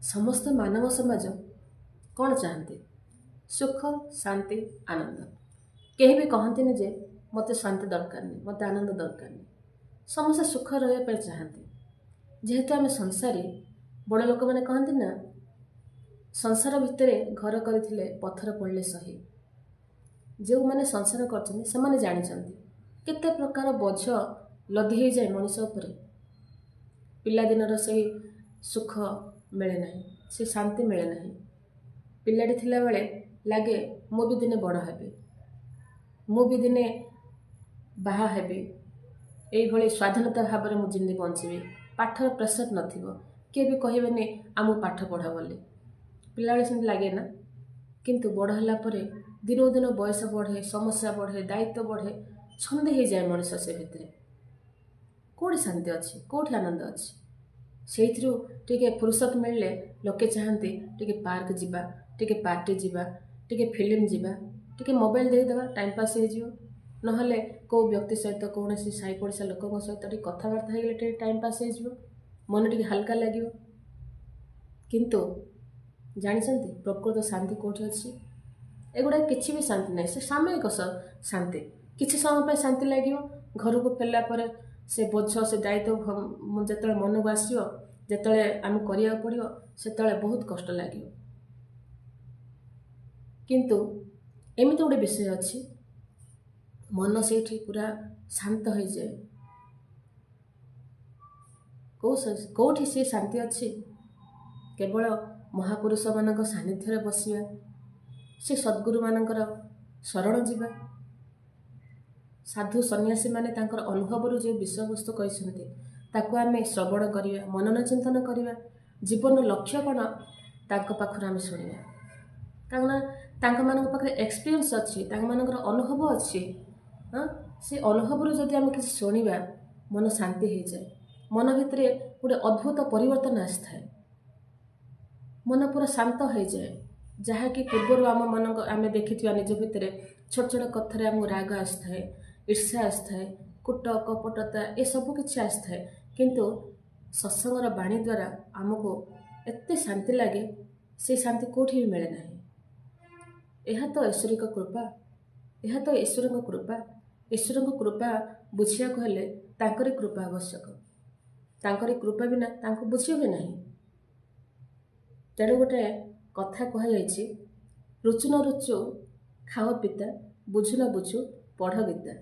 ସମସ୍ତ ମାନବ ସମାଜ କ'ଣ ଚାହାନ୍ତି? ସୁଖ, ଶାନ୍ତି, ଆନନ୍ଦ। କେହି ବି କହନ୍ତିନି ଯେ ମୋତେ ଶାନ୍ତି ଦରକାର ନାହିଁ, ମୋତେ ଆନନ୍ଦ ଦରକାର ନାହିଁ। ସମସ୍ତେ ସୁଖ ରହିବା ପାଇଁ ଚାହାନ୍ତି। ଯେହେତୁ ଆମେ ସଂସାରୀ, ବଡ଼ ଲୋକମାନେ କହନ୍ତି ନା, ସଂସାର ଭିତରେ ଘର କରିଥିଲେ ପଥର ପଡ଼ିଲେ ସହି। ଯେଉଁମାନେ ସଂସାର କରିଛନ୍ତି ସେମାନେ ଜାଣିଛନ୍ତି କେତେ ପ୍ରକାର ବୋଝ ଲଦି ହେଇଯାଏ ମଣିଷ ଉପରେ। ପିଲାଦିନର ସେଇ ସୁଖ ମିଳେ ନାହିଁ, ସେ ଶାନ୍ତି ମିଳେ ନାହିଁ। ପିଲାଟି ଥିଲାବେଳେ ଲାଗେ ମୁଁ ବି ଦିନେ ବଡ଼ ହେବି, ମୁଁ ବି ଦିନେ ବାହା ହେବି, ଏଇଭଳି ସ୍ୱାଧୀନତା ଭାବରେ ମୁଁ ଯେମିତି ବଞ୍ଚିବି, ପାଠର ପ୍ରେସର ନଥିବ, କିଏ ବି କହିବେନି ଆମକୁ ପାଠ ପଢ଼ ବୋଲି। ପିଲାବେଳେ ସେମିତି ଲାଗେ ନା? କିନ୍ତୁ ବଡ଼ ହେଲା ପରେ ଦିନକୁ ଦିନ ବୟସ ବଢ଼େ, ସମସ୍ୟା ବଢ଼େ, ଦାୟିତ୍ୱ ବଢ଼େ, ଛନ୍ଦି ହେଇଯାଏ ମଣିଷ ସେ ଭିତରେ। କେଉଁଠି ଶାନ୍ତି ଅଛି, କେଉଁଠି ଆନନ୍ଦ ଅଛି? ସେଇଥିରୁ ଟିକେ ଫୁରସତ ମିଳିଲେ ଲୋକେ ଚାହାନ୍ତି ଟିକେ ପାର୍କ ଯିବା, ଟିକେ ପାର୍ଟି ଯିବା, ଟିକେ ଫିଲ୍ମ ଯିବା, ଟିକେ ମୋବାଇଲ ଦେଇଦେବା, ଟାଇମ୍ ପାସ୍ ହେଇଯିବ। ନହେଲେ କେଉଁ ବ୍ୟକ୍ତି ସହିତ, କୌଣସି ସାହି ପଡ଼ିଶା ଲୋକଙ୍କ ସହିତ ଟିକେ କଥାବାର୍ତ୍ତା ହେଇଗଲେ ଟିକେ ଟାଇମ୍ ପାସ୍ ହେଇଯିବ, ମନ ଟିକେ ହାଲକା ଲାଗିବ। କିନ୍ତୁ ଜାଣିଛନ୍ତି ପ୍ରକୃତ ଶାନ୍ତି କେଉଁଠି ଅଛି? ଏଗୁଡ଼ା କିଛି ବି ଶାନ୍ତି ନାହିଁ, ସେ ସାମୟିକ ଶାନ୍ତି। କିଛି ସମୟ ପାଇଁ ଶାନ୍ତି ଲାଗିବ। ଘରକୁ ଫେରିଲା ପରେ ସେ ବୋଝ, ସେ ଦାୟିତ୍ୱ ଯେତେବେଳେ ମନକୁ ଆସିବ, ଯେତେବେଳେ ଆମକୁ କରିବାକୁ ପଡ଼ିବ, ସେତେବେଳେ ବହୁତ କଷ୍ଟ ଲାଗିବ। କିନ୍ତୁ ଏମିତି ଗୋଟେ ବିଷୟ ଅଛି, ମନ ସେଇଠି ପୁରା ଶାନ୍ତ ହେଇଯାଏ। କେଉଁଠି ସେ ଶାନ୍ତି ଅଛି? କେବଳ ମହାପୁରୁଷମାନଙ୍କ ସାନ୍ନିଧ୍ୟରେ ବସିବା, ସେ ସଦ୍ଗୁରୁମାନଙ୍କର ଶରଣ ଯିବା, ସାଧୁ ସନ୍ନ୍ୟାସୀମାନେ ତାଙ୍କର ଅନୁଭବରୁ ଯେଉଁ ବିଷୟବସ୍ତୁ କହିଛନ୍ତି ତାକୁ ଆମେ ଶ୍ରବଣ କରିବା, ମନନ ଚିନ୍ତନ କରିବା, ଜୀବନ ଲକ୍ଷ୍ୟ କ'ଣ ତାଙ୍କ ପାଖରୁ ଆମେ ଶୁଣିବା। କାରଣ ତାଙ୍କମାନଙ୍କ ପାଖରେ ଏକ୍ସପିରିଏନ୍ସ ଅଛି, ତାଙ୍କମାନଙ୍କର ଅନୁଭବ ଅଛି। ହଁ, ସେ ଅନୁଭବରୁ ଯଦି ଆମେ କିଛି ଶୁଣିବା, ମନ ଶାନ୍ତି ହେଇଯାଏ। ମନ ଭିତରେ ଗୋଟେ ଅଦ୍ଭୁତ ପରିବର୍ତ୍ତନ ଆସିଥାଏ, ମନ ପୁରା ଶାନ୍ତ ହେଇଯାଏ। ଯାହାକି ପୂର୍ବରୁ ଆମ ମାନଙ୍କ ଆମେ ଦେଖିଥିବା ନିଜ ଭିତରେ ଛୋଟ ଛୋଟ କଥାରେ ଆମକୁ ରାଗ ଆସିଥାଏ, ଈର୍ଷା ଆସିଥାଏ, କୁଟ କପଟତା ଏସବୁ କିଛି ଆସିଥାଏ। କିନ୍ତୁ ସତ୍ସଙ୍ଗର ବାଣୀ ଦ୍ୱାରା ଆମକୁ ଏତେ ଶାନ୍ତି ଲାଗେ, ସେ ଶାନ୍ତି କେଉଁଠି ବି ମିଳେ ନାହିଁ। ଏହା ତ ଈଶ୍ୱରିକ କୃପା, ଏହା ତ ଈଶ୍ୱରଙ୍କ କୃପା। ଈଶ୍ୱରଙ୍କ କୃପା ବୁଝିବାକୁ ହେଲେ ତାଙ୍କରି କୃପା ଆବଶ୍ୟକ। ତାଙ୍କରି କୃପା ବିନା ତାଙ୍କୁ ବୁଝି ହୁଏ ନାହିଁ। ତେଣୁ ଗୋଟେ କଥା କୁହାଯାଇଛି, ରୁଚୁ ନ ରୁଚୁ ଖାଅ ପିତା, ବୁଝୁ ନ ବୁଝୁ ପଢ଼ ଗୀତା।